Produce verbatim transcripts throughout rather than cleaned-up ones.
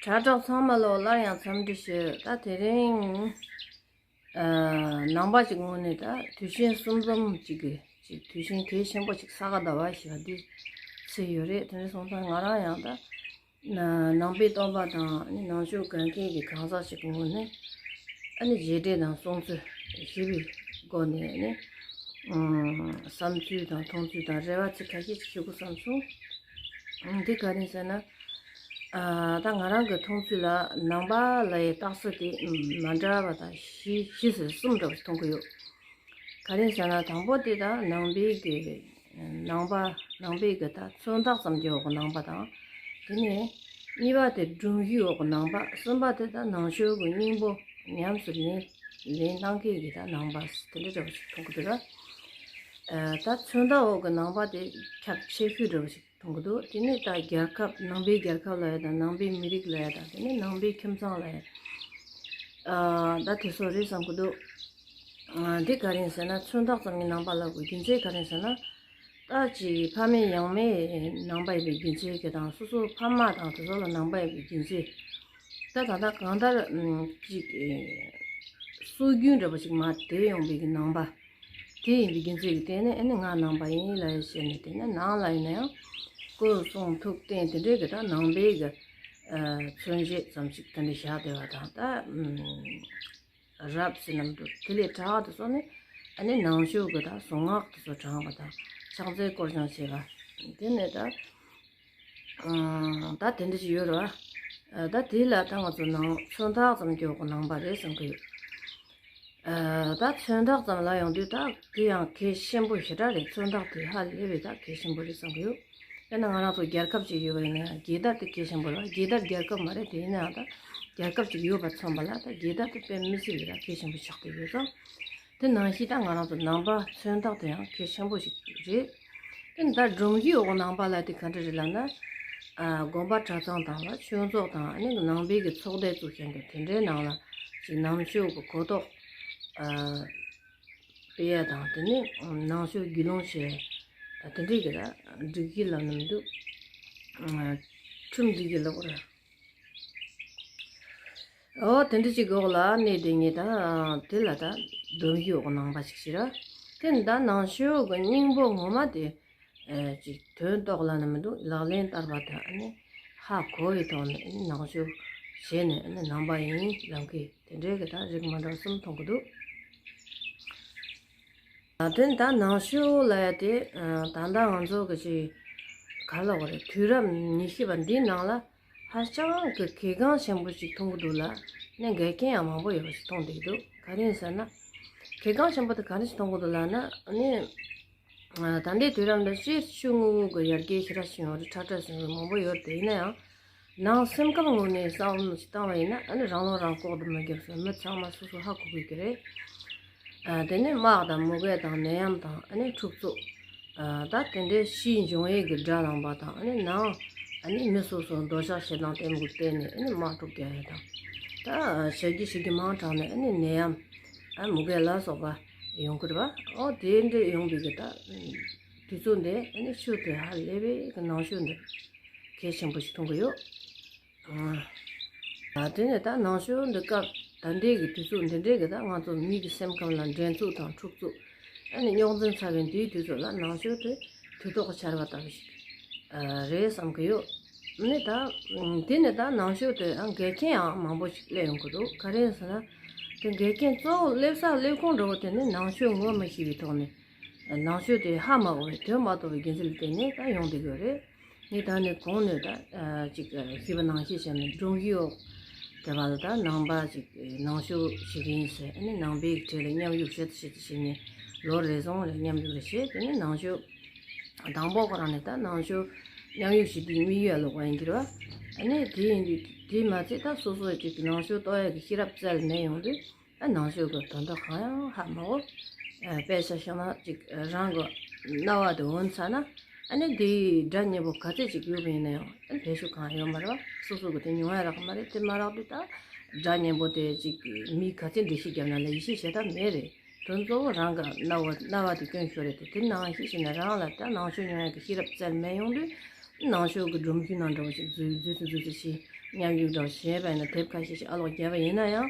དྲ་གྲོགས་ཚང་མ་ལོ་སླར་ཡང་འཚམས་འདྲི་ཞུ། ད་དེ་རིང་ཨ་ནང་པ་ཞིག་ངོས་ནས་ད་དུས་ཆེན་གསུམ་འཛོམས་ཅིག་གི་ཅིག་དུས་ཆེན་གལ་ཆེན་པོ་ཅིག་ས་ག་ཟླ་བ་ཞེས་པ་འདི་ཚེས་ཡོད་རེད། དེ་འདྲ་སོང་ཙང་ང་རང་ཡང་ད་ན་ནང་པའི་སྟོན་པ་དང་ནི་ནང་ཆོས་དགེ་རྒན་གྱི་གང་ཟག་ཞིག་གི་ངོས་ནས་ཨ་ནི་རྗེས་འབྲས་དང་གསུང་ཚུལ་ཞེས་པའི་སྒོ་ནས་ནི་ཨ་བསམ་ཚུལ་དང་མཐོང་ཚུལ་དང་རེ་བ་ཚིག་ཁ་ཤས་ཅིག་ཞུ་དགོས་བསམ་སོང་། ཨ་འདི་ག་རེ་ཟེར་ན། ཨ་ད་ང་རང་གི་མཐོང་ཚུལ་ལ་ནང་པ་ལ་ཡི་རྟགས་གསལ་དེ་མ་འདྲ་བ་དང་བཞི་བཞི་ཟེར་གསུམ་འདྲ་བ་ཞིག་མཐོང་གི་ཡོད། ག་རེ་ཟེར་ན་དང་པོ་དེ་ད་ནང་པའི་གི་ནང་པ་ནང་པའི་གི་ད་མཚོན་རྟགས་ཙམ་གྱི་འོག་གི་ནང་པ་དང་། དེ་ནས་གཉིས་པ་དེ་སྒྲོམ་གཞིའི་འོག་གི་ནང་པ། གསུམ་པ་དེ་ད་ནང་ཆོས་གི་སྙིང་པོ་ཉམས་སུ་ལེན་ལེན་གཏང་མཁན་གི་ད་ནང་པ་དེ་འདྲ་འདྲ་བ་ཞིག་མཐོང་གི་འདུག་ར། ཨ་ད་མཚོན་རྟགས་འོག་གི་ནང་པ་དེ་ཁྱབ་ཆེ་ཤོས་འདྲ་བ་ཞིག་མཐོང་གི་འདུག་དེ་ནས་ད་རྒྱལ་ཁབ་ནང་པའི་རྒྱལ་ཁབ་ལ་ཡ་དང་ནང་པའི་མི་རིགས་ལ་ཡ་དང་དེ་ནས་ནང་པའི་ཁྱིམ་ཚང་ལ་ཡ། ཨ་ད་དེ་ཚོ་རེད་བསམ་གི་འདུག་ཨ་འདི་ག་རེ་ཡིན་ཟེར་ན་མཚོན་རྟགས་ཙམ་གྱི་ནང་པ་ལབ་དགོས་རྒྱུ་མཚན་ག་རེ་ཡིན་ཟེར་ན། ད་ཅིག་ཕ་མེས་ཡང་མེས་ནང་པ་ཡིན་པའི་རྒྱུ་མཚན་གྱི་དང་སོ་སོ་ཕ་མ་དང་དེ་ཚོ་ལ་ནང་པ་ཡིན་པའི་རྒྱུ་མཚན། ད་ད་ལྟ་གང་ལྟར་ཨམ་ཅིག་ཨེ་སྲོལ་རྒྱུན་འདྲ་པོ་ཞིག་མར་དེད་ཡོང་བའི་གི་ནང་པ། དེ་ཡིན་པའི་རྒྱུ་མཚན་གྱི་སྟེང་ནས་ཨ་ནི་ང་ནང་པ་ཡིན་ལབ་ཡ་བྱས་ནས་དེ་ནས་ནང་ལ་ཡིན་ན་ཡང་སྐུ་གསུང་ཐུགས་རྟེན་དེ་འདྲའི་གི་ད་ནང་པའི་གི་ཨ་མཚོན་བྱེད་ཙམ་ཞིག་དེ་འདྲ་བཞག་བསྡད་པ་དང་ད་ཨམ་རབ་ཟེར་ནམ་དུ་དེ་ལས་དྲག་ཏུ་སོང་ནས་ཨ་ནི་ནང་ཆོས་གི་ད་གཟུངས་སྔགས་དེ་ཚོ་བགྲང་བ་དང་ཕྱག་འཚལ་སྐོར་སྦྱང་བྱེད་པ་དེ་ནས་ད། ཨང་ད་དེ་འདྲ་ཞིག་ཡོད་རེད་བ། ཨ་ད་དེ་ལ་ད་ང་ཚོ་ནང་མཚོན་རྟགས་ཙམ་གྱི་འོག་གི་ནང་པ་རེད་བསམ་གི་ཡོད། ཨ་ད་མཚོན་རྟགས་ཙམ་ལ་ཡོང་དུས་ད་དེ་ཡང་གལ་ཆེན་པོ་ཞེ་དྲག་རེད། མཚོན་རྟགས་དེ་ཧ་ལས་པའི་ད་གལ་ཆེན་པོ་རེད་བསམ་གི་ཡོད། དཔེར་ན་ང་རང་ཚོ་རྒྱལ་ཁབ་ཅིག་ཡོད་པ་ཡིན་ན་ཡང་རྒྱལ་དར་དེ་གལ་ཆེན་པོ་རེད་བ། རྒྱལ་དར་རྒྱལ་ཁབ་མ་རེད་དེ་ཡིན་ན་ཡང་ད་རྒྱལ་ཁབ་ཅིག་ཡོད་པ་མཚོན་པ་ལ་ད་རྒྱལ་དར་དེ་དཔེ་མི་སྲིད་པའི་ད་གལ་ཆེན་པོ་ཆགས་བསྡད་ཡོད་ཙང་། དེ་ནང་བཞིན་ད་ང་རང་ཚོ་ནང་པ་མཚོན་རྟགས་དེ་ཡང་གལ་ཆེན་པོ་ཞིག་རེད། དེ་ད་སྒྲོམ་གཞིའི་འོག་ནང་པ་ལ་དེ་ག་འདྲ་རེད་ལབ་ན། ཨ་དགོན་པ་གྲྭ་ཚང་དང་ལ་ཆོས་ཚོགས་དང་ཨ་ནི་ནང་པའི་གི་ཚོགས་སྡེ་བཙུགས་མཁན་གྱི་དེ་འདྲའི་ནང་ལ་ཅིག་ནང་ཆོས་ཀྱི་གོ་རྟོགས་ཨ་སྤེལ་ཡ་དང་དེ་ནས་ནང་ཆོས་རྒྱུས་ལོན་བྱེད་ཡ་དེ་འདྲའི་གི་ད་སྒྲིག་གཞི་ལབ་ན་མི་འདུག་ཨ་ཁྲིམས་སྒྲིག་གཞི་ལབ་དགོས་རེད། ཨོ་དེ་འདྲ་ཅིག་འོག་ལ་གནས་བསྡད་ངེས་ད། དེ་ལ་ད་སྒྲོམ་གཞི་འོག་ནང་པ་ཞིག་ཞིག་ར། དེ་ནི་ད་ནང་ཆོས་ཀྱི་སྙིང་པོ་ངོ་མ་དེ་ཨེ་ཅིག་དོན་རྟོགས་ལབ་ན་མི་འདུག་ལག་ལེན་བསྟར་བ་དང་ཨ་ནི་ཧ་གོ་བའི་ཐོག་ནས་ཨ་ནི་ནང་ཆོས་བྱས་ནས་ཨ་ནི་ནང་པ་ཡིན་ལབ་མཁན་དེ་འདྲའི་གི་ད་རིགས་མ་འདྲ་བ་གསུམ་མཐོང་གི་འདུག་དེ་ནི་ད་ནང་ཆོས་ལབ་ཡ་དེ་ད་ལྟ་ང་ཚོ་གི་ཅིག་ག་ལབ་དགོས་རེད། དུས་རབས་ཉི་ཤུ་པ་འདིའི་ནང་ལ་ཧ་ཅང་གི་གལ་འགངས་ཆེན་པོ་ཞིག་མཐོང་གི་འདུག་ལ་ནི་འགལ་རྐྱེན་ཡང་མང་པོ་ཡོད་པ་ཞིག་མཐོང་བསྡད་ཀྱི་འདུག་ག་རེ་ཡིན་ཟེར་ན། གལ་འགངས་ཆེན་པོ་དེ་ག་རེ་ཞིག་མཐོང་གི་འདུག་ལབ་ན་ནི། ད་ལྟའི་དུས་རབས་འདི་སྤྱིར་ཆོས་དངོས་པོ་གི་ཡར་རྒྱས་ཞེ་དྲག་ཕྱིན་ཡོད་རེད། ཁྲ་ཁྲ་ཟིན་རེད། མང་པོ་ཡོད་རེད། དེ་ཡིན་ན་ཡང་། ནང་སེམས་ཁམས་ངོས་ནས་བསམ་བློ་ཞིག་བཏང་བ་ཡིན་ན་ཨ་ནི་རང་བློ་རང་ལྐོག་ཏུ་མ་བརྒྱབ་སོང་མི་ཚང་མ་སོ་སོ་ཧ་གོ་དགོས་ཀྱི་རེད། ཨ་དེ་ནས་དམག་དང་མུ་གེ་དང་ནད་ཡམས་དང་ཨ་ནི་འཁྲུག་རྩོད། ཨ་ད་དེ་འདྲའི་ཕྱིའི་འབྱུང་བའི་གི་དགྲ་ལངས་པ་དང་ཨ་ནི་ནང་ཨ་ནི་མི་སོ་སོ་འདོད་ཆགས་ཞེ་སྡང་གཏི་མུག་བརྟེན་ནས་ཨ་ནི་དམག་འཁྲུག་རྒྱག་ཡ་དང་། ད་བྱ་རྒྱུ་བྱེད་རྒྱུ་མང་དྲགས་ནས་ཨ་ནི་ནད་ཡམས་ཨ་མུ་གེ་ལ་སོགས་པ་ཡོང་གི་རེད་བ། ཨོ་དེ་འདྲ་ཡོང་བའི་གི་ད་དུས་ཚོད་འདི་ཨ་ནི་ཆོས་དེ་ཧ་ལས་པའི་གི་ནང་ཆོས་འདི་གལ་ཆེན་པོ་ཞིག་མཐོང་གི་ཡོད། ཨ་དེ་ནས་ད་ནང་ཆོས་འདི་སྐབས་ད་ལྟའི་གི་དུས་ཚོད་འདི་འདྲའི་གི་ད་ང་ཚོ་མི་གི་སེམས་ཁམས་ལ་འགྲན་རྩོད་དང་འཁྲུག་རྩོད་ཨ་ནི་རྙོག་འཛིང་ཚ་བའི་འདིའི་དུས་ཚོད་ལ་ནང་ཆོས་དེ་དུས་ཐོག་གི་ཆར་པ་ལྟ་བུ་ཞིག་ཨ་རེད་བསམ་གི་ཡོད། ནི་ད་དེ་ནས་ད་ནང་ཆོས་དེ་ཨ་འགལ་རྐྱེན་ཡང་མང་པོ་ཞིག་སླེབས་ཡོང་གི་འདུག་ག་རེ་ཡིན་ཟེར་ན། དེ་འགལ་རྐྱེན་གཙོ་བོ་སླེབས་ས་སླེབས་ཁུངས་འདྲ་བོ་དེ་ནི་ནང་ཆོས་ངོ་མ་ཤེས་པའི་ཐོག་ནས་ནང་ཆོས་དེ་ཧ་མ་གོ་བའི་དོན་མ་རྟོགས་པའི་རྒྱུ་མཚན་ལ་བརྟེན་ནས་ད་ཡོང་བསྡད་ཡོད་རེད། ངས་ད་ནི་གོང་ནས་ད་ཅིག་ཞུས་པ་ནང་བཞིན་བྱས་ནས་སྒྲོམ་གཞི་འོག་དེ་བ་ལ་ད་ནང་པ་ཅིག་ནང་ཆོས་བྱེད་ཀྱི་ཡིན་ཟེར་ཨ་ནི་ནང་པའི་གྲས་ལ་མཉམ་ཞུགས་བྱེད་དུ་བྱེད་དུ་བྱེད་ནས་ལོ་རེ་ཟུང་ལ་མཉམ་ཞུགས་རེ་བྱས། དེ་ནས་ནང་ཆོས་དང་པོ་ཁོ་རང་ནས་ད་ནང་ཆོས་མཉམ་ཞུགས་བྱེད་དུས་དམིགས་ཡུལ་ལོག་པ་ཡིན་གྱི་རེད་བ། ཨ་ནི་དེ་ཡིན་དུས་དེ་མ་ཚད་ད་སོ་སོ་ཅིག་ནང་ཆོས་རྟོགས་ཡག་གི་ཤེས་རབ་རྩལ་མེད་ཡོང་དུས། ཨ་ནང་ཆོས་ཀྱི་དོན་དག་གང་ཡང་ཧ་མ་གོ། ཨ་དཔེ་ཆ་བཞག་ན་ཅིག་རང་གི་རྣ་བ་དེ་འོན་ཚར་ན་ཨ་ནི་དེའི་སྒྲ་སྙན་པོ་ག་ཚད་ཅིག་ཡོད་པ་ཡིན་ན་ཡང་ཨ་ནི་ལས་ཤུགས་གང་ཡང་ཡོད་མ་རེད་བ། སོ་སོ་གི་དེ་མྱོང་ཡ་རག་གི་མ་རེད། དེ་མ་རག་དུས་ད་སྒྲ་སྙན་པོ་དེ་ཅིག་མི་ག་ཚད་འགྲེལ་བཤད་བརྒྱབ་ན་ལ་ཡིད་ཆེས་བྱེད་ཐབས་མེད་རེད། དོན་གཙོ་བོ་རང་གི་རྣ་བ་རྣ་བ་དེ་སྐྱོན་ཤོར་རེད་དེ། དེ་ནང་བཞིན་བྱས་ནས་རང་ལ་ད་ནང་ཆོས་མྱོང་ཡ་གི་ཤེས་རབ་རྩལ་མེད་ཡོང་དུས་ནང་ཆོས་ཀྱི་སྒྲོམ་གཞི་ནང་འདྲ་བོ་ཞིག་འཛུལ་འཛུལ་ཚུལ་འཛུལ་ཚུལ་ཞིག་མཉམ་ཞུགས་འདྲ་བོ་བྱས་པ་ཡིན་ན། དེབ་ཁ་ཤས་ཤིག་ཨ་ལོག་བརྒྱབ་པ་ཡིན་ན་ཡང་།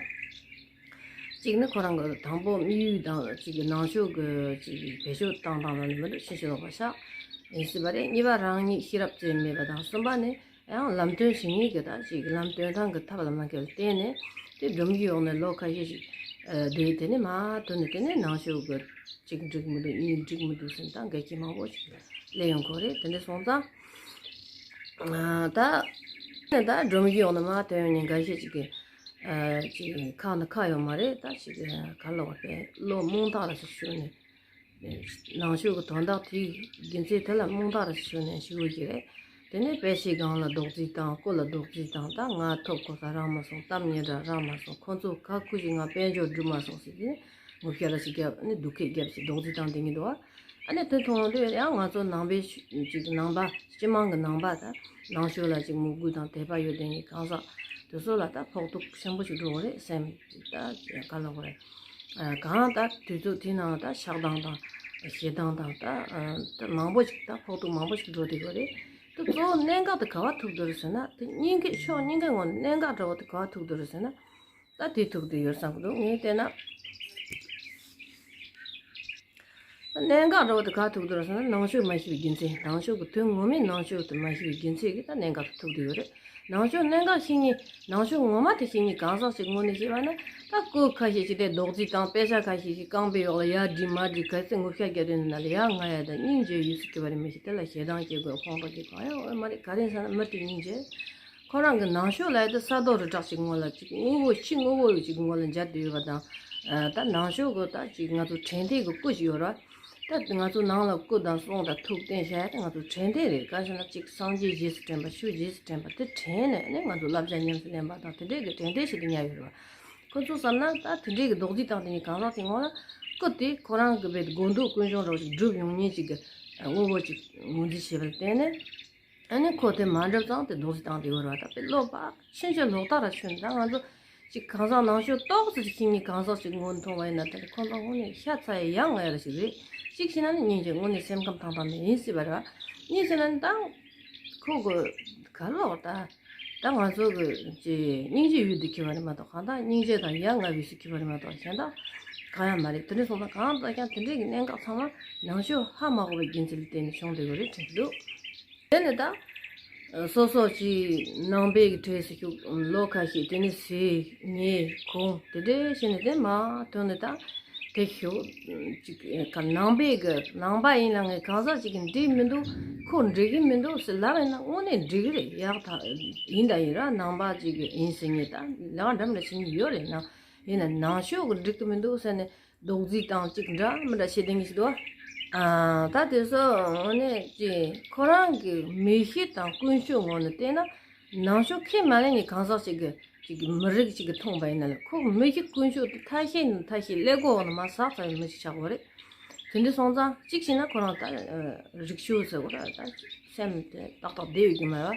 གཅིག་ནི་ཁོ་རང་གི་དང་པོ་དམིགས་ཡུལ་དང་གཅིག་གི་ནང་ཆོས་ཀྱི་གཅིག་གི་བེད་སྤྱོད་བཏང་སྟངས་ལ་ནི་མི་འདུག་ཕྱིན་ཅི་ལོག་པ་ཤག་ཡིན་སྲིད་པ་རེད། གཉིས་པ་རང་ཉིད་ཤེས་རབ་རྩེ་མེད་པ་དང་། གསུམ་པ་ནི་ཡང་ལམ་སྟོན་བྱེད་མཁན་གྱི་ད་ཅིག་ལམ་སྟོན་སྟངས་ཀྱི་ཐབས་ལ་མ་མཁས་པར་བརྟེན་ནས་དེ་སྒྲོམ་གཞི་འོག་ནས་ལོ་ཁ་ཤས་ཤིག་ཨ་བསྡད་དེ་ནས་མར་ཐོན་ནས། དེ་ནས་ནང་ཆོས་ཀྱི་གཅིག་འགྲིག་མི་འདུག་གཉིས་འགྲིག་མི་འདུག་ཟེར་ནས་ད་འགལ་རྐྱེན་མང་པོ་ཞིག་སླེབས་ཡོང་གི་རེད། དེ་འདྲ་སོང་ཙང་། ཨ་ད་ནས་ད་སྒྲོམ་གཞི་འོག་ནས་མར་ཐོན་ཡོང་མཁན་འགའ་ཤས་ཅིག་གིས་ཨ་ཅིག་ཁག་ནི་ཁག་ཡོད་མ་རེད། ད་ཅིག་ག་ལབ་དགོས་རེད། བློ་རྨོངས་དག་ར་ཟེར་ཞུ་ནས། ནང་ཆོས་ཀྱི་དོན་དག་དེའི་རྒྱུ་མཚན་དེ་ལ་རྨོངས་དག་ར་ཞུ་ནས་ཞུ་གི་རེད། དེ་ནས་དཔེ་ཆའི་སྒང་ལ་རྡོག་རྫིས་བཏང་། སྐུ་ལ་རྡོག་རྫིས་བཏང་། ད་ང་ཐོབ་གོ་ས་རག་མ་སོང་། གཏམ་སྙན་གྲགས་རག་མ་སོང་། ཁོ་ཚོ་ག་ཁུ་ཞིག་ང་དཔལ་འབྱོར་སྒྲུབ་མ་སོང་ཟེར་ཏེ་ངུ་སྐད་ར་ཞིག་བརྒྱབ། ཨ་ནི་སྡུག་སྐད་བརྒྱབ་ཞིག་རྡོག་རྫིས་བཏང་བསྡད་མཁན་འདུག་བ། ཨ་ནི་དེ་མཐོང་དུས་ཡང་ང་ཚོ་ནང་པའི་ཅིག་ནང་པ་སྤྱི་དམངས་ཀྱི་ནང་པ་ད་ནང་ཆོས་ལ་ཅིག་མོས་གུས་དང་དད་པ་ཡོད་མཁན་གྱི་གང་ཟག་དེ་ཚོ་ལ་ད་ཕོག་ཐུག་ཆེན་པོ་ཞིག་འགྲོ་གི་རེད། སེམས་ད་ག་ལབ་དགོས་རེད། ཨ་གང་ལྟར་དུས་ཚོད་དེའི་ནང་ད་ཆགས་སྡང་དང་ཞེ་སྡང་དང་ད་ཨ་ད་མང་པོ་ཞིག་ད་ཕོག་ཐུག་མང་པོ་ཞིག་འགྲོ་བསྡད་ཡོད་རེད། ད་གཙོ་བོ་གནད་འགག་དེ་ག་པར་ཐུག་བསྡད་རེད་ཟེར་ན། དེ་སྙིང་གི་ཕྱོགས་སྙིང་གི་ངོས་ནས་གནད་འགག་འདྲ་བོ་དེ་ག་པར་ཐུག་བསྡད་རེད་ཟེར་ན། ད་དེ་ཐུག་བསྡད་ཡོད་བསམ་གི་འདུག་ངས་བལྟས་ན། གནད་འགག་འདྲ་བོ་དེ་ག་པར་ཐུག་བསྡད་རེད་ཟེར་ན། ནང་ཆོས་མ་ཤེས་པའི་རྒྱུ་མཚན། ནང་ཆོས་ཀྱི་དོན་ངོ་མའི་ནང་ཆོས་དེ་མ་ཤེས་པའི་རྒྱུ་མཚན་གྱིས་ད་གནད་འགག་དེ་ཐུག་བསྡད་ཡོད་རེད། ནང་ཆོས་གནད་འགག་ཤེས་མཁན། ནང་ཆོས་ངོ་མ་དེ་ཤེས་མཁན་གང་ཟག་ཅིག་ངོས་ནས་བཤད་པ་ན། ད་སྐུ་ཁ་ཤས་ཤིག་དེ་རྡོག་རྫིས་དང་། དཔེ་ཆ་ཁ་ཤས་ཤིག་རྐང་པའི་འོག་ལ་ཡར་སྒྲིལ་མར་སྒྲིལ་ག་ཚོད་ངུ་སྐད་རྒྱག་དེ་ནང་ལ་ཡ་ང་ཡ་ད་སྙིང་རྗེ་ཡོད་ས་ཁྱད་པར་མི་ཤེས། དེ་ལ་ཞེ་སྡང་སྐྱེ་དགོས་དཔང་རྟགས་ཀྱི་གང་ཡང་ཡོད་མ་རེད། ག་རེ་ཟེར་ན་མི་དེ་སྙིང་རྗེ། ཁོ་རང་གི་ནང་ཆོས་ལབ་ཡ་དེ་ས་རྡོ་རི་བྲག་ཅིག་ངོས་ལ་ཅིག་དངོས་པོ་ཕྱི་དངོས་པོ་ཅིག་ངོས་ལ་མཇལ་བསྡད་ཡོད་པ་དང་། ཨ་ད་ནང་ཆོས་གི་ད་ཅིག་ང་ཚོ་དྲན་རྟེན་གྱི་སྐུ་ཞིག་ཡོད་རེད། ད་ང་ཚོ་ནང་ལ་སྐུ་དང་གསུང་དང་ཐུགས་རྟེན་བཞག་ཡ་དེ་ང་ཚོ་དྲན་རྟེན་རེད། ག་ཞེ་ན་ཅིག་སངས་རྒྱས་རྗེས་སུ་དྲན་པ། ཆོས་རྗེས་སུ་དྲན་པ་དེ་དྲན་ནས་ནི་ང་ཚོ་བསླབ་བྱ་ཉམས་སུ་ལེན་པ་དང་། དེ་འདྲའི་གི་དྲན་རྟེན་ཞིག་ཏུ་ཉར་ཡོད་རེད་བ། ཁོ་ཚོ་བསམ་ན་ད་དེ་འདྲའི་གི་རྡོག་རྫིས་བཏང་དེ་ནི་གང་ཟག་དེ་ངོ་ལ་སྐུ་དེ་ཁོ་རང་གི་བའི་སྒོ་འདོགས་ཀུན་འབྱུང་འདྲ་བོ་ཞིག་སྒྲུབ་ཡོང་མཁན་ཅིག་གི་དངོས་པོ་ཅིག་ངོས་འཛིན་བྱས་པ་ལ་བརྟེན་ནས། ཨ་ནི་ཁོ་དེ་མ་འགྲུབ་ཙང་དེ་རྡོག་རྫིས་བཏང་དེ་ཡོད་རེད་བ། ད་དཔེ་བློ་བག་ཕྱིན་ཅི་ལོག་ལྟ་ར་ཆོད་ནས། ད་ང་ཚོ་ཅིག་གང་ཟག་ནང་ཆོས་ཏོག་ཙམ་ཅིག་ཤེས་མཁན་གང་ཟག་ཅིག་ངོས་མཐོང་བ་ཡིན་ན། ད་ཁོ་ཚོ་དངོས་གནས་ཤ་ཚ་ཡི་ཡ་ང་ཡ་ར་ཞིག་རེད། གཅིག་བྱས་ན་ནི་སྙིང་རྗེ། དངོས་གནས་སེམས་ཁམས་ཐང་ཐང་མེད་ཡིན་སྲིད་པ་རེད་བ། གཉིས་བྱས་ན་ནི་ད་ཁོ་གི་ག་ལོག་ད། ད་ང་ཚོ་གི་ཅིག་སྙིང་རྗེ་ཡོད་དེ་ཁྱེར་བ་རེད་མ་གཏོགས། གང་ལྟར་སྙིང་རྗེ་དང་ཡ་ང་ཡོད་སྲིད་ཁྱེར་བ་རེད་མ་གཏོགས། གཞན་དག་གང་ཡང་མ་རེད། དེ་འདྲ་སོང་ཙང་གང་ལྟར་ཀྱང་དེ་འདྲའི་གི་གནད་འགག་ཚང་མ་ནང་ཆོས་ཧ་མ་གོ་བའི་རྒྱུ་མཚན་ལ་བརྟེན་ནས་བྱུང་བསྡད་ཡོད་རེད་དྲན་གྱི་འདུག་དེ་ནས་ད་སོ་སོ་ཅིག་ནང་པའི་གི་གྲས་སུ་ཞུགས། ལོ་ཁ་ཤས། དེ་ནས་ཟས་ཉལ་གོམས་དེ་འདྲ་བྱས་ནས་དེ་མར་ཐོན་ནས་ད་དེ་ཞུགས་ཅིག་ག་ནང་པའི་གི་ནང་པ་ཡིན་ལ་ངས་གང་ཟག་ཅིག་གིས་འགྲིག་མི་འདུག་ཁོ་འགྲིག་གི་མི་འདུག་ཟེར་ལབ་ཡིན་ན་དངོས་གནས་འགྲིག་གི་རེད། ཡག་ཐག་ཡིན་ད་ཡིན་ར། ནང་པ་ཅིག་གི་ཡིན་ཟེར་མཁན་ད་ལག་འགྲམ་ལ་བྱིན་གྱི་ཡོད་རེད། ན་ཡིན་ན་ནང་ཆོས་གི་འགྲིག་གི་མི་འདུག་ཟེར་ནས། རྡོག་རྫིས་དང་གཅིག་འདྲ་མི་འདྲ་བྱེད་དེ་ངེས་ཤིག་འདུག་ཨ་ད་དེ་ཚོ་དངོས་གནས་ཀྱི་ཁོ་རང་གི་མི་གཤིས་དང་ཀུན་སྤྱོད་ངོས་ནས་བལྟས་ན། ནང་ཆོས་ཁས་མ་ལེན་ནས་གང་ཟག་ཅིག་གི་ཅིག་གི་མི་རིགས་ཅིག་གི་མཐོང་བ་ཡིན་ན་ལ། ཁོ་མི་གཤིས་ཀུན་སྤྱོད་དེ་ཐ་ཤལ་ནས་ཐ་ཤལ་ཀླད་ཀོར་འོག་ནས་མར་ཟག་ཚར་བའི་མི་ཞིག་ཆགས་དགོས་རེད། དེ་འདྲ་སོང་ཙང་གཅིག་བྱས་ན་ཁོ་རང་ད་རིག་ཆུང་ཟེར་དགོས་ར། ད་སེམས་དེ་ཏག་ཏག་བསྡད་ཡོད་ཀྱི་མ་རེད་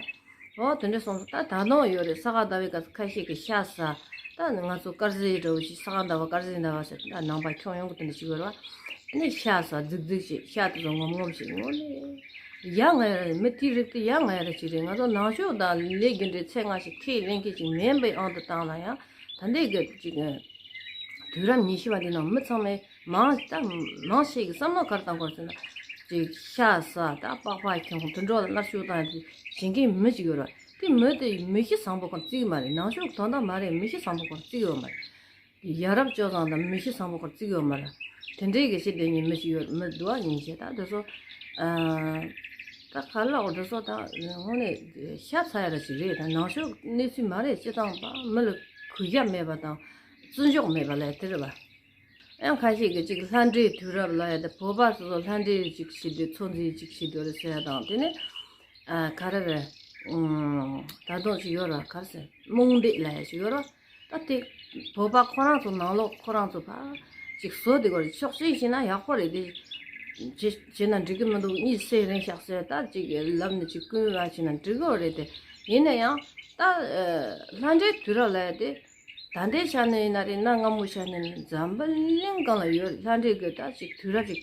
བ། འོ་དེ་འདྲ་སོང་ཙང་ད་ད་དུང་ཡོད་རེད། ས་ག་ཟླ་བའི་སྐབས་སུ་ཁ་ཤས་ཀྱིས་ཤ་ཟ། ད་ང་ཚོ་དཀར་ཟས་འདྲ་བོ་ཞིག་ས་ག་ཟླ་བ་དཀར་ཟས་ཟླ་བ་ཟེར། ད་ནང་པ་ཁྱོན་ཡོངས་ཀྱི་དེ་འདྲ་ཞིག་ཡོད་རེད་བ། ཨ་ནི་ཤ་ཟ་རྫིག་རྫིག་བྱེད། ཤ་དེ་ཚོ་ངོམ་ངོམ་བྱེད། དངོས་གནས་ཡ་ང་ཡ་ར། མི་དེའི་རིགས་དེ་ཡ་ང་ཡ་ར་ཅིག་རེད། ང་ཚོ་ནང་ཆོས་དང་ལས་རྒྱུ་འབྲས་ཚད་ལྔ་ཞིག་ཁས་ལེན་མཁན་ཅིག་མིན་པའི་དབང་དུ་བཏང་ན་ཡང་། ད་ལྟའི་གི་ཅིག་དུས་རབས་ཉི་ཤུ་པ་འདི་ནང་མི་ཚང་མས་མང་ད་མང་ཆེ་གི་བསམ་བློ་ག་རེ་བཏང་དགོས་ཟེར་ན། ཅིག་ཤ་ཟ། ད་པགས་པ་ཁྱོང་། དུད་འགྲོ་ལ་མནར་གཅོད་བཏང་ཡ་དེ་བྱེད་མཁན་མི་ཅིག་ཡོད་རེད། དེ་མི་དེ་མི་གཤིས་བཟང་པོ་སྐོར་བརྩི་གི་མ་རེད། ནང་ཆོས་ཀྱི་དོན་དག་མ་རེད། མི་གཤིས་བཟང་པོ་སྐོར་བརྩི་གི་ཡོད་མ་རེད། ཡ་རབས་སྤྱོད་བཟང་དང་མི་གཤིས་བཟང་པོ་སྐོར་བརྩི་གི་ཡོད་མ་རེད། དེ་འདྲའི་གི་བྱེད་དེ་ཉིད་མི་ཞིག་ཡོད་མི་འདུག་ཨ། ཡིན་ཞེས་ད་དེ་ཚོ་ཨ་ད་ག་ལ་འོ་དེ་ཚོ་ད་དངོས་གནས་ཤ་ཚ་ཡ་ར་ཞིག་རེད། ད་ནང་ཆོས་གནས་ཚུལ་མ་རེད། སྤྱི་བཏང་པ་མི་ལ་གུས་ཞབས་མེད་པ་དང་བརྩི་འཇོག་མེད་པ་ལས་དེ་རེད་བ། ཡང་ཁ་ཤས་ཀྱིས་ཅིག་ལྷ་འདྲེའི་དུས་རབས་ལ་ཡ་དེ་བོད་པ་སོ་སོ་ལྷ་འདྲེ་ཅིག་བྱེད་དུས་ཚོད་འཛིན་ཅིག་བྱེད་དུས་རེད་ཟེར་ཡ་དང་། དེ་ནས་ཨ་ག་རེ་རེད། ཨུམ། ད་དུང་ཅིག་ཡོད་ར། ག་རེ་ཟེར། རྨོངས་དད་ལབ་ཡ་ཅིག་ཡོད་ར། ད་དེ་བོད་པ་ཁོ་རང་ཚོ་ནང་ལོགས་ཁོ་རང་ཚོ་ཕར་ཅིག་བཟོ་དེ་གོ་རེད། ཕྱོགས་གཅིག་བྱས་ན་ཡག་པོ་རེད། དེ་བྱེད་བྱེད་ན་འགྲིག་གི་མི་འདུག་གཉིད་སད་རན་ཤག་ཟེར་ད་ཅིག་ལབ་ནས་ཅིག་སྐུལ་བ་བྱས་ན་འགྲིག་གི་རེད་དེ། ཡིན་ན་ཡང་ད་ཨ་ལྷ་འདྲེའི་དུས་རབས་ལབ་ཡ་དེ། ད་ལྟའི་ཆ་ནས་ཡིན་ན་རེད། གནའ་སྔ་མོའི་ཆ་ནས་ཡིན་ན། འཛམ་བུ་གླིང་སྒང་ལ་ཡོད་རེད། ལྷ་འདྲེ་གི་ད་ཅིག་དུས་རབས་ཅིག་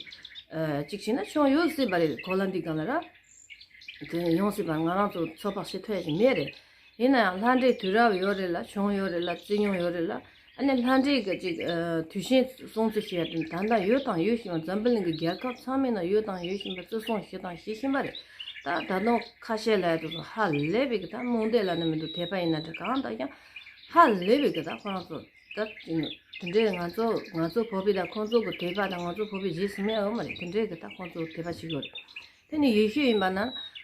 ཨ་ཅིག་བྱས་ན་བྱུང་ཡོད་སྲིད་པ་རེད། གོ་ལ་འདི་སྒང་ལ་ར། དེ་ཡོང་སྲིད་པ་ང་རང་ཚོ་ཚོད་དཔག་བྱེད་ཐུབ་ཡ་ཞིག་མེད་རེད། དེ་ན་ཡང་ལྷ་འདྲེ་དུས་རབས་ཡོད་རེད་ལ། བྱུང་ཡོད་རེད་ལ། བརྩི་མྱོང་ཡོད་རེད་ལ། ཨ་ནི་ལྷ་འདྲེ་གི་ཅིག་ཨ་དུས་ཆེན་སྲུང་བརྩི་བྱེད་ཡ་དེ་ད་ལྟ་ཡོད་དང་ཡོད་བཞིན་པ། འཛམ་བུ་གླིང་གི་རྒྱལ་ཁབ་ཚང་མའི་ནང་ཡོད་དང་ཡོད་བཞིན་པ་བརྩི་སྲུང་བྱེད་དང་བྱེད་བཞིན་པ་རེད། ད་ད་དུང་ཁ་ཤས་ལ་ཡ་དེ་ཚོ་ཧ་ལས་པའི་གི་ད་རྨོངས་དད་ལབ་ན་མི་འདུག་དད་པ་ཡིན་ན་འདྲ། གང་ལྟར་ཀྱང་ཧ་ལས་པའི་གི་ད་ཁོ་རང་ཚོ་ད་དེ་འདྲའི་ང་ཚོ་ང་ཚོ་བོད་པའི་ད་ཁོང་ཚོ་གི་དད་པ་དང་ང་ཚོ་བོད་པའི་རྗེས་སུ་མེད་ཡོད་མ་རེད། དེ་འདྲའི་གི་ད་ཁོང་ཚོ་དད་པ་བྱེད་ཀྱི་ཡོད་རེད། དེ་ནི་ཡེ་ཤུ་ཡིན་པ་ན་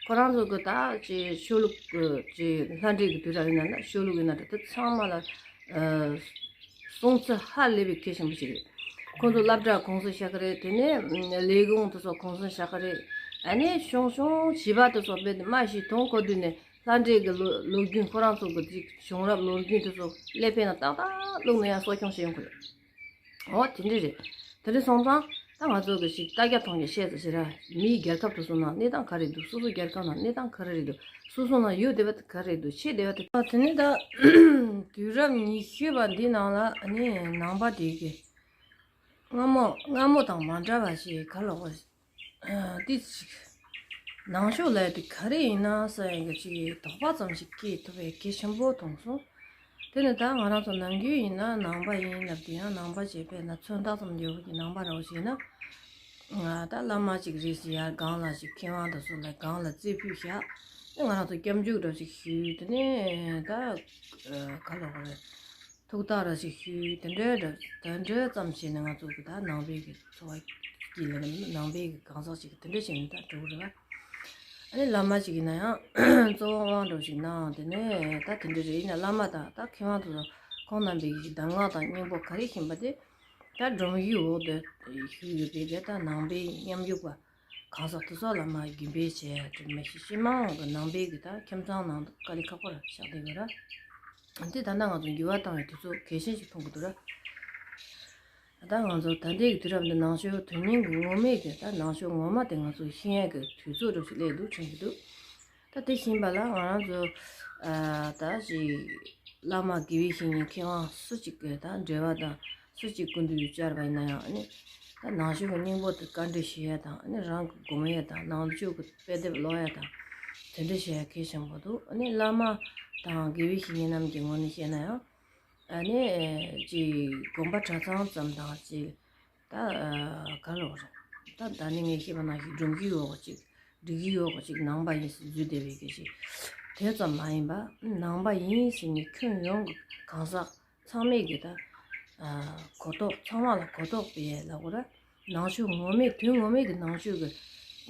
ཁོ་རང་ཚོ་གི་ད་ཅི་ཆོས་ལུགས་ཀྱི་ཅི་ལྷ་འདྲེ་གི་དུས་རབས་ཡིན་ན་ན་ཆོས་ལུགས་ཡིན་ན་ད་དེ་ཚང་མ་ལ་ཨ་སྲུང་བརྩི་ཧ་ལས་པའི་གལ་ཆེན་པོ་ཞིག་རེད། ཁོང་ཚོ་སློབ་གྲྭ་གུང་སེང་བཞག་གི་རེད། དེ་ནས་ལས་ཁུངས་དེ་ཚོ་གུང་སེང་བཞག་གི་རེད། ཨ་ནི་ཆུང་ཆུང་བྱིས་པ་དེ་ཚོ་རྦད་དེ་རྨ་ཞིག་དང་གོ་དུས་ནས་ལྷ་འདྲེ་གི་ལོ་ལོ་རྒྱུས་ཁོ་རང་ཚོ་གི་ཅིག་བྱུང་རབས་ལོ་རྒྱུས་དེ་ཚོ་ཀླད་པའི་ནང་ཏག་ཏག་བླུགས་ནས་ཡང་གསོ་སྐྱོང་བྱེད་ཡོང་གི་རེད། འོ་དེ་འདྲ་རེད། དེ་འདྲ་སོང་ཙང་ད་ང་ཚོ་གི་ཞིག་ལྟ་རྒྱ་མཐོང་རྒྱ་བཤད་ཙམ་ཞིག་ར། མིའི་རྒྱལ་ཁབ་དེ་ཚོ་ནང་གནས་སྟངས་ག་རེ་འདུག་སོ་སོ་རྒྱལ་ཁབ་ནང་གནས་སྟངས་ག་རེ་རེད་འདུག་སོ་སོ་ནང་ཡོད་བསྡད་པ་དེ་ག་རེ་རེད་འདུག་བྱེད་བསྡད་པ་དེ། དེ་ནས་ད་དུས་རབས་ཉི་ཤུ་པ་འདི་ནང་ལ་ཨ་ནི་ནང་པ་དེ་གི་སྔ་མོ་སྔ་མོ་དང་མ་འདྲ་བ་ཞིག་ག་ལ་འོ། ཨ་ཏི་ཅིག་ནང་ཆོས་ལབ་དེ་ག་རེ་ཡིན་ན་ཟེར་ཡ་གི་ཅིག་དོགས་པ་ཙམ་ཞིག་སྐྱེས་ཐུབ་པའི་གལ་ཆེན་པོ་མཐོང་སོང་། དེ་ནི་ད་ང་རང་ཚོ་ནམ་རྒྱུན་ཡིན་ན་ནང་པ་ཡིན་ལབ་དུས་ཡང་ནང་པ་ཞེས་པས་ན་མཚོན་རྟགས་ཙམ་ཡོད་པ་གི་ནང་པ་རེད་བ་ཞེ་ན། ང་ད་བླ་མ་ཅིག་རེད་ཟེར་ཡ་སྒང་ལ་ཅིག་མཁས་དབང་དང་སོགས་ལ་སྒང་ལ་རྩེ་ཕུད་བཞག་དེ་ང་རང་ཚོ་སྐྱབས་འཇུག་འདྲ་ཞིག་ཞུས། དེ་ནས་ད་ག་ལ་བ་རེད། ཐུགས་ཐག་ར་ཞིག་ཞུས། དེ་འདྲའི་འདྲ་དེ་འདྲའི་ཙམ་བྱས་ནས་ང་ཚོ་གི་ད་ནང་པའི་གི་འཚོ་བ་སྐྱེལ་ལ་ནང་པའི་གི་གང་ཟག་ཅིག་དེ་འདྲ་བྱས་ནས་ད་འགྲོ་གི་རེད་བ། ཨ་ནི་བླ་མ་ཅིག་ཡིན་ན་ཡང་གཙོ་བོ་དབང་འགྲོ་ཞིག་གནང་། དེ་ནས་ད་དེ་འདྲ་རེད། ཡིན་ན་བླ་མ་དང་ད་མཁས་དབང་དེ་ཚོ་ཁོང་རྣམ་པའི་གི་གདམས་ངག་དང་སྙིང་པོ་ག་རེ་ཤེས་པ་དེ་ད་སྒྲོམ་གཞིའི་འོག་ཏུ་བཞུགས་ཡོད་པའི་གི་ད་ནང་པའི་མཉམ་ཞུགས་པ། གང་ཟག་དེ་ཚོ་ལ་མ་རྒྱུན་སྤེལ་བྱས་དྲི་མ་ཤེས་སྤྱི་དམངས་ཀྱི་ནང་པའི་གི་ད་ཁྱིམ་ཚང་ནང་དུ་དཀའ་ལས་ཁག་པོ་ར་བཞག་བསྡད་ཡོད་ར། འདི་ད་ལྟ་ང་ཚོ་འགྱུར་བ་བཏང་བའི་དུས་ཚོད་གལ་ཆེན་ཞིག་མཐོང་གི་འདུག་ར། ད་ང་ཚོ་ད་ལྟའི་གི་དུས་རབས་འདི་ནང་ཆོས་དོན་སྙིང་གི་ངོ་མའི་གི་ད་ནང་ཆོས་ངོ་མ་དེ་ང་ཚོ་ཤེས་ཡས་གི་དུས་ཚོད་འདྲ་ཞིག་སླེབས་འདུག་དྲན་གི་འདུག་ད་དེ་བཞིན་པ་ལ་ང་རང་ཚོ་ཨ་ད་ཅིག་བླ་མ་དགེ་བའི་བཤེས་གཉེན་མཁས་དབང་སུ་གཅིག་གི་ད་འབྲེལ་བ་དང་སུ་གཅིག་སྐུ་མདུན་དུ་བཅར་བ་ཡིན་ན་ཡང་ཨ་ནི་ད་ནང་ཆོས་ཀྱི་སྙིང་པོ་དེ་བཀའ་འདྲི་ཞུ་ཡ་དང་ཨ་ནི་རང་གི་སྒོམ་ཡ་དང་ནང་ཆོས་ཀྱི་དཔེ་དེབ་ཀློག་ཡ་དང་དེ་འདྲ་བྱེད་ཡ་གལ་ཆེན་པོ་འདུག་ཨ་ནི་བླ་མ་དང་དགེ་བའི་བཤེས་གཉེན་རྣམས་ཀྱི་ངོས་ནས་བཤད་ན་ཡང་ཨ་ནི་ཅིག་དགོན་པ་གྲྭ་ཚང་ཙམ་དང་ཅིག་ད་ཨ་ག་ལ་བ་རེད། ད་ད་ནི་ངས་བཤད་པ་ནང་བཞིན་སྒྲོམ་གཞི་ཡོད་པ་ཅིག་སྒྲིག་གཞི་ཡོད་པ་ཅིག་ནང་པ་ཡིན་ཟེར་འཛུལ་བསྡད་པའི་སྐད་ཅིག་དེ་ཙམ་མ་ཡིན་པ་ནང་པ་ཡིན་ཟེར་ནས་ཁྱོན་ཡོངས་ཀྱི་གང་ཟག་ཚང་མས་ཀྱི་ད་ཨ་གོ་རྟོགས་ཚང་མ་ལ་གོ་རྟོགས་སྤེལ་ཡས་ལ་གོ་ར་ནང་ཆོས་ངོ་མས་དོན་ངོ་མས་ཀྱི་ནང་ཆོས་ཀྱི་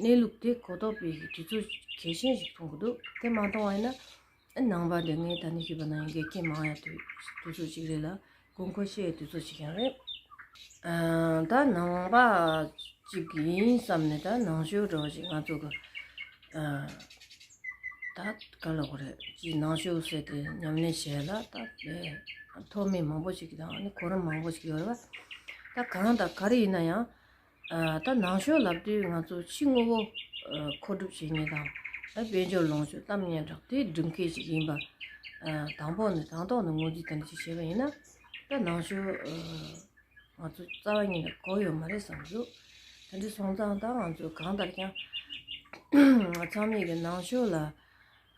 གནས་ལུགས་དེ་གོ་རྟོགས་སྤེལ་གྱི་དུས་ཚོད་གལ་ཆེན་ཞིག་མཐོང་གི་འདུག་དེ་མ་མཐོང་བ་ཡིན་ན། ནང་པ་འདི་ངས་ད་ནི་ཞུས་པ་ནང་བཞིན་འགལ་རྐྱེན་མང་ཡ་དུས་དུས་ཚོད་ཅིག་རེད་ལ་དགོས་མཁོ་ཤེས་ཡ་དུས་ཚོད་ཅིག་ཀྱང་རེད། ཨ་ད་ནང་པ་ཅིག་ཡིན་བསམ་ནས་ད་ནང་ཆོས་འདྲ་བོ་ཅིག་ང་ཚོ་གི་ཨ་ད་ག་ལ་གོ་རེད་ཅིག་ནང་ཆོས་ཟེར་ཏེ་ཉམས་ལེན་བྱས་ལ་ད་དེ་ཐོགས་མེད་མང་པོ་ཞིག་དང་ཨ་ནི་གོ་རིམ་མང་པོ་ཞིག་ཡོད་རེད་བ། ད་གང་ལྟར་ག་རེ་ཡིན་ན་ཡང་། ཨ་ད་ནང་ཆོས་ལབ་དུས་ང་ཚོ་ཕྱི་དངོས་པོ་ཨ་མཁོ་སྒྲུབ་བྱེད་མཁན་དང་ཨ་དཔལ་འབྱོར་ལོངས་སྤྱོད་གཏམ་སྙན་གྲགས་དེ་སྒྲུབ་མཁན་ཞིག་ཡིན་པ་ཨ་དང་པོ་ནས་དང་ཐོག་ནས་ངོས་འཛིན་དེ་འདྲ་ཞིག་བྱས་པ་ཡིན་ན་ད་ནང་ཆོས་ཨ་ང་ཚོ་རྩ་བ་ཉིད་ནས་གོ་ཡོད་མ་རེད་བསམ་གྱི་འདུག་དེ་འདྲ་སོང་ཙང་ད་ང་ཚོས་གང་ལྟར་ཀྱང་ཚང་མས་ཀྱི་ནང་ཆོས་ལ།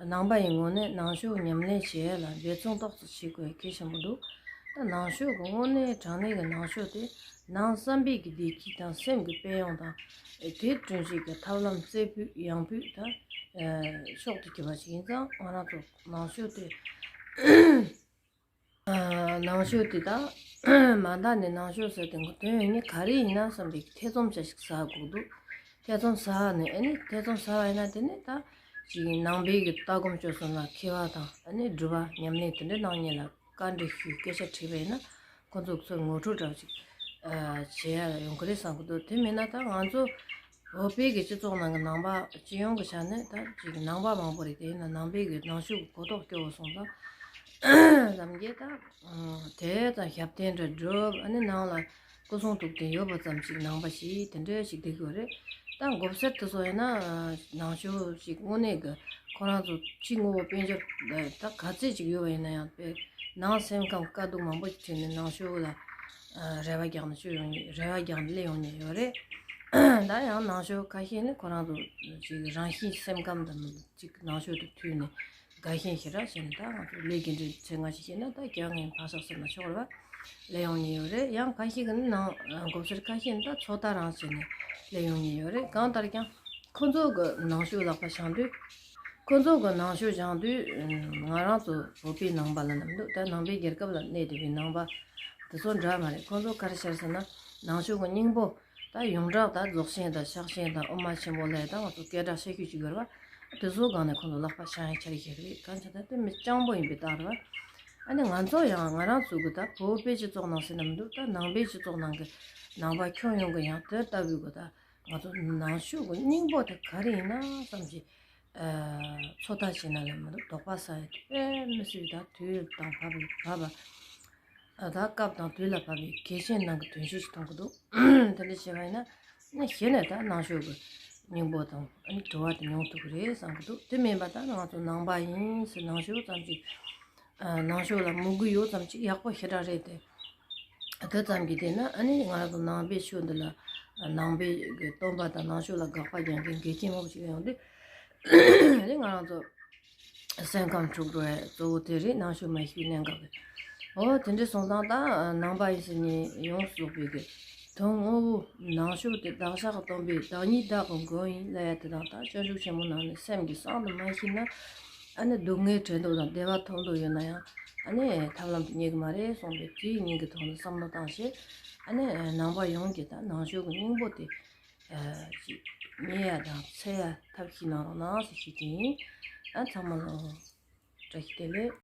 ནང་པ་ཡི་ངོས་ནས་ནང་ཆོས་ཉམས་ལེན་བྱེད་ཡ་ལ་འབད་བརྩོན་ཏོག་ཙམ་བྱེད་དགོས་གལ་ཆེན་པོ་འདུག་ད་ནང་ཆོས་ཀྱི་དངོས་གནས་དྲང་གནས་ཀྱི་ནང་ཆོས་དེ་ནང་བསམ་པའི་གི་བདེ་སྐྱིད་དང་སེམས་ཀྱི་དཔལ་ཡོན་དང་དེ་བསྐྲུན་བྱེད་ཀྱི་ཐབས་ལམ་རྩེ་ཕུད་ཡང་ཕུད་དང་ཕྱོགས་སུ་གྱུར་པ་ཞིག་ཡིན་ཙང་ང་རང་ཚོ་ནང་ཆོས་དེ། ནང་ཆོས་དེ་དག་མ་འདང་ནས་ནང་ཆོས་ཟེར་དེ་དོན་ཡོད་ངེས་ག་རེ་ཡིན་ན་བསམ་པའི་ཐེ་ཚོམ་བྱ་ཞིག་ཟ་དགོས་འདུག་ཐེ་ཚོམ་ཟ་ནས་ཨ་ནི་ཐེ་ཚོམ་ཟ་བ་ཡིན་ན་དེ་ནི་ད་ཅིག་ནང་པའི་གི་ལྟ་སྒོམ་སྤྱོད་གསུམ་ལ་མཁས་པ་དང་ཨ་ནི་སྒྲུབ་པ་ཉམས་ལེན་དེ་འདྲ་གནང་མཁན་ལ་བཀའ་འདྲི་ཞུས་སྐད་ཆ་དྲིས་པ་ཡིན་ན་ཁོ་ཚོ་ཚོས་ངོ་སྤྲོད་འདྲ་བ་ཅིག་བྱེད་ཡ་ཡོང་གི་རེད་བསམ་གི་འདུག་དེ་མིན་ན་ད་ང་ཚོ། བོད་པའི་གི་སྤྱི་ཚོགས་ནང་གི་ནང་པ་སྤྱི་ཡོངས་ཀྱི་ཆ་ནས་ད་ཅིག་ནང་པ་མང་པོ་རེད་དེ་ཡིན་ན་ནང་པའི་གི་ནང་ཆོས་ཀྱི་གོ་རྟོགས་སྐྱོ་བོ་སོང་ཙང་ལམ་གྱི་ད་དེ་ཙམ་ཞབས་བརྟན་འདྲ་སྒྲུབ་ཨ་ནི་ནང་ལ་སྐུ་གསུང་ཐུགས་རྟེན་ཡོད་པ་ཙམ་ཞིག་ནང་པ་ཞིག་དེ་འདྲ་ཞིག་བསྡད་ཀྱི་ཡོད་རེད། ད་མགོ་སེར་དེ་ཚོ་ཡིན་ན་ནང་ཆོས་ཞིག་དངོས་གནས་གི་ཁོ་རང་ཚོ་ཕྱི་དངོས་པོ་དཔལ་འབྱོར་ད་ག་ཚད་ཅིག་ཡོད་པ་ཡིན་ན་ཡང་དཔེ་ནང་སེམས་ཁམས་དཀའ་སྡུག་མང་པོ་ཞིག་འཕྲད་ནས་ནང་ཆོས་ལ་རེ་བ་རྒྱག་ནས་བཅོས་ཡོང་ནས་རེ་བ་རྒྱག་ནས་སླེབས་ཡོང་ནས་ཡོད་རེད། ད་ཡང་ནང་ཆོས་ཁ་ཤས་ནི་ཁོ་རང་ཚོ་ཅིག་རང་བཞིན་སེམས་ཁམས་དང་ཅིག་ནང་ཆོས་དང་མཐུན་ནས་ དགའ་ཞེན་ཞེ་དྲག་བྱས་ནས། ད་ང་ཚོ་ལས་རྒྱུ་འབྲས་ཚེ་སྔ་ཕྱི་བྱས་ན་ད་རྒྱ་ངན་བག་ཆགས་ཟེར་ན་ཆོག་རེད་བ། སླེབས་ཡོང་ཉེན་ཡོད་རེད། ཡང་ཁ་ཤས་ཀྱི་ནང་མགོ་སེར་ཁ་ཤས་ནི་ད་ཚོད་ལྟ་རང་བྱས་ནས་སླེབས་ཡོང་ཉེན་ཡོད་རེད། གང་ལྟར་ཀྱང་ཁོ་ཚོ་གི་ནང་ཆོས་ལག་པ་འཆང་དུས། ཁོ་ཚོ་གི་ནང་ཆོས་སྦྱང་དུས། ང་རང་ཚོ་བོད་པའི་ནང་པ་ལབ་ན་མི་འདུག་ད་ནང་པའི་རྒྱལ་ཁབ་ལ་གནས་བསྡད་པའི་ནང་པ་དེ་ཚོ་འདྲ་མ་རེད། ཁོ་ཚོ་ག་རེ་བྱས་ཟེར་ན། ནང་ཆོས་ཀྱི་སྙིང་པོ་ད་ཡོངས་གྲགས་ད་རྫོགས་ཆེན་དང་ཕྱག་ཆེན་དང་དབུ་མ་ཆེན་པོ་ལས་ད་ང་ཚོ་སྐད་གྲགས་ཆེ་ཤོས་ཅིག་ཡོད་རེད་བ། དེ་ཚོ་སྒང་ནས་ཁོ་ཚོ་ལག་པ་འཆང་ཡ་ཆ་རེ་ཞིག་རེད། གང་ཆ་ད་དེ་མི་སྤྱང་པོ་ཡིན་པའི་རྟགས་རེད་བ། ཨ་ནི་ང་ཚོ་ཡང་ང་རང་ཚོ་གི་ད་བོད་པའི་སྤྱི་ཚོགས་ནང་ཟེར་ན་མི་འདུག་ད་ནང་པའི་སྤྱི་ཚོགས་ནང་གི་ནང་པ་ཁྱོན་ཡོངས་ཀྱི་ཡང་དེ་ལྟ་བུའི་གི་ད་ང་ཚོ་ནང་ཆོས་ཀྱི་སྙིང་པོ་དེ་ག་རེ་ཡིན་ན་བསམ་གྱི། ཚོད་ལྟ་བྱས་ན་ལ་མི་འདུག་དོགས་པ་ཟ་ཡ་དེ་དཔེ་མི་སྲིད་ད་དུས་དང་བབ་བབ་པ། ད་སྐབས་དང་དུས་ལ་བབ་པའི་གལ་ཆེན་ནང་གི་དོན་ཆེན་ཞིག་མཐོང་གི་འདུག་དེ་འདྲ་བྱས་པ་ཡིན་ན། ནི་གཞི་ནས་ད་ནང་ཆོས་ཀྱི་སྙིང་པོ་དང་ཨ་ནི་དྲི་བ་དེ་མྱོང་ཐུབ་ཀྱི་རེད་བསམ་གྱི་འདུག་དེ་མིན་པ་ད་ང་ཚོ་ནང་པ་ཡིན་ཟེར་ནང་ཆོས་ཙམ་ཅིག་ཨ་ནང་ཆོས་ལ་མོས་གུས་ཡོད་ཙམ་ཅིག་ཡག་པོ་ཞེ་དྲག་རེད་དེ། དེ་ཙམ་གྱིས་བལྟས་ན་ཨ་ནི་ང་རང་ཚོ་ནང་པའི་ཆོས་འདི་ལ་ནང་པའི་གི་སྟོན་པ་དང་ནང་ཆོས་ལ་དགག་པ་རྒྱག་མཁན་འགལ་རྐྱེན་མང་པོ་ཞིག་ཡོང་དུས། ཨ་ནི་ང་རང་ཚོ་སེམས་ཁམས་འཁྲུག་འགྲོ་བའི་གཙོ་བོ་དེ་རེད། ནང་ཆོས་མ་ཤེས་པའི་གནད་འགག་རེད། འོ་དེ་འདྲ་སོང་ཙང་ད་ནང་པ་ཡིན་ཟེར་ནས་ཡོངས་སུ་རྫོགས་པའི་གི་དོན་དངོས་པོ་ནང་ཆོས་དེ་བདག་ཅག་གི་སྟོན་པའི་བདག་ཉིད་བདག་གི་མགོན་ཡིན་ལབ་ཡ་དེ་དང་། ད་སྤྱོད་འཇུག་ཆེན་མོ་ནང་ནས་སེམས་ཀྱི་གསང་དུ་མ་ཤེས་ན། ཨ་ནི་སྡུག་བསྔལ་བྲལ་འདོད་དང་བདེ་བ་ཐོབ་འདོད་ཡོད་ན་ཡང་། ཨ་ནི་ཐབས་ལམ་དེ་རྙེད་གི་མ་རེད་གསུངས་པས། དེའི་སྙིང་གི་ཐོག་ནས་བསམ་བློ་བཏང་བྱས། ཨ་ནི་ནང་པ་ཡོངས་ཀྱིས་ད་ནང་ཆོས་ཀྱི་སྙིང་པོ་དེ་ཅིག་རྙེད་ཡ་དང་འཚོལ་ཡ་ཐབས་ཤིག་གནང་རོགས་གནང་ཟེར་ཞུ་རྒྱུ་ཡིན། ཨ་ཚང་མ་ལ་བཀྲ་ཤིས་བདེ་ལེགས།